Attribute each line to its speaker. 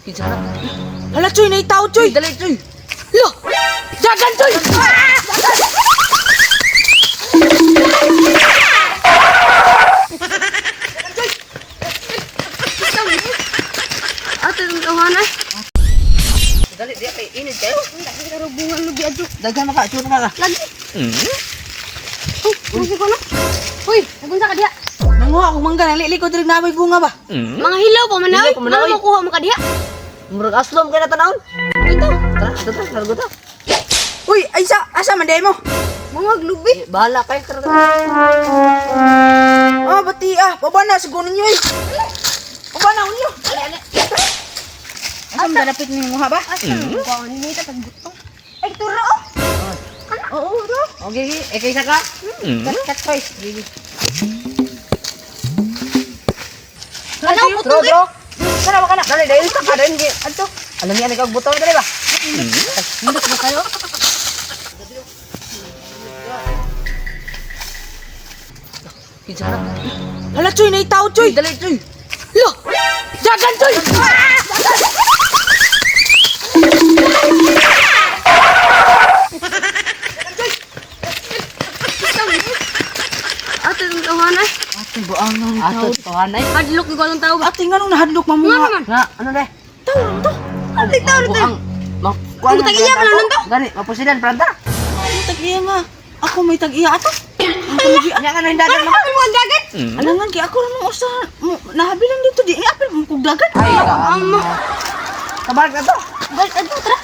Speaker 1: Kinsa na?
Speaker 2: Hala, Choy, naitaw, Choy.
Speaker 1: Dali, Choy.
Speaker 2: Lo! Dagan, Choy! Ah!
Speaker 3: Ato itong tawanan.
Speaker 1: Dali, di kay init kayo.
Speaker 3: Karubungan lubi adyo.
Speaker 1: Daghan maka, chur na ka.
Speaker 3: Lagi. Uy, uy, ko na. Uy, nagunsa ka diha.
Speaker 2: Nanguha akong mangga, nalili ko diri na may bunga ba?
Speaker 3: Mga hilaw pa man
Speaker 1: Hilaw
Speaker 3: ay.
Speaker 1: pa man, oy.
Speaker 3: Mga makuha mo ka diha.
Speaker 1: Murag aslom kay na tanawon.
Speaker 3: Ito,
Speaker 1: Tara, tara, tara, tara.
Speaker 2: Uy, ay sa, asa man day mo?
Speaker 3: mga glubi.
Speaker 1: Eh, bahala kayo, tara, tara.
Speaker 2: Ah, bati ah, baba na siguro ninyo eh. Baba na unyo. Asa man dalapit ni muha ba?
Speaker 3: Asa mm. Kuha ni ta tagbutong. Ay, tura oh.
Speaker 2: Oo, do.
Speaker 1: Okay, eh kaysa ka. Cut, cut, Choy. Sige.
Speaker 3: Ano
Speaker 1: Draw,
Speaker 3: butong eh?
Speaker 1: draw.
Speaker 2: Tara baka na.
Speaker 1: Dali, dali sa ka dali. Adto. Alam niya ikaw butong dali ba?
Speaker 2: Nindot ba kayo?
Speaker 1: Kinsa na?
Speaker 2: Hala, Choy, naitaw, Choy.
Speaker 1: Dali, Choy.
Speaker 2: Lo! Dagan, Choy! Ah!
Speaker 3: Ato itong tawanan.
Speaker 2: Ate, buang na ni
Speaker 1: Ato,
Speaker 2: tao.
Speaker 1: tawanan.
Speaker 3: Hadlok ko atong tao ba?
Speaker 2: Ate, nga nung nahadlok
Speaker 3: Nga
Speaker 2: mamuha.
Speaker 3: naman.
Speaker 1: Nga, ano de?
Speaker 2: Tao lang to.
Speaker 3: Ate, tao to.
Speaker 1: Buang.
Speaker 3: Ang tag-iya pa lang to.
Speaker 1: Gani, mapusidan planta.
Speaker 2: May tag-iya nga. Ako may tag-iya ato. Ang palugi.
Speaker 1: Nya ka na hindagan mo.
Speaker 3: Ano mga dagat?
Speaker 2: Alangan kay ako ramang usa nahabilan dito di apil mo kog dagan.
Speaker 1: Ay,
Speaker 3: Ama.
Speaker 1: Kabalik na to.
Speaker 3: Balik adto tara.